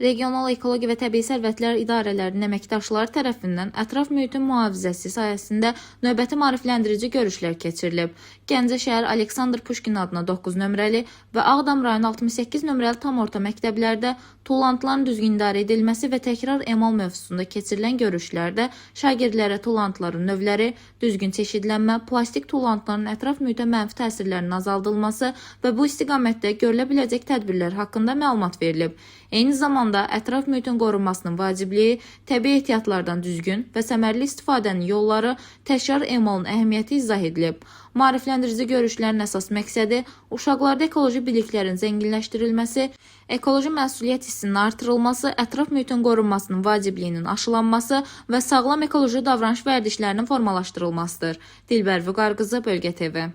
Regional Ekologiya və Təbii Sərvətlər İdarələrinin əməkdaşları tərəfindən ətraf mühitin mühafizəsi sahəsində növbəti maarifləndirici görüşlər keçirilib. Gəncə şəhər Aleksandr Puşkin adına 9 nömrəli və Ağdam rayonu 68 nömrəli tam orta məktəblərdə tullantıların düzgün idarə edilməsi və təkrar emal mövzusunda keçirilən görüşlərdə şagirdlərə tullantıların növləri, düzgün çeşidlənmə, plastik tullantıların ətraf mühitə mənfi təsirlərinin azaldılması və bu istiqamətdə görülə biləcək tədbirlər haqqında məlumat verilib. Eyni zamanda ətraf mühitin qorunmasının vacibliyi, təbii ehtiyatlardan düzgün və səmərəli istifadənin yolları, təkrar emalın əhəmiyyəti izah edilib. Maarifləndirici görüşlərin əsas məqsədi uşaqlarda ekoloji biliklərin zənginləşdirilməsi, ekoloji məsuliyyət hissinin artırılması, ətraf mühitin qorunmasının vacibliyinin aşılanması və sağlam ekoloji davranış vərdişlərinin formalaşdırılmasıdır. Dilbər Vüqar qızı, Bölgə TV.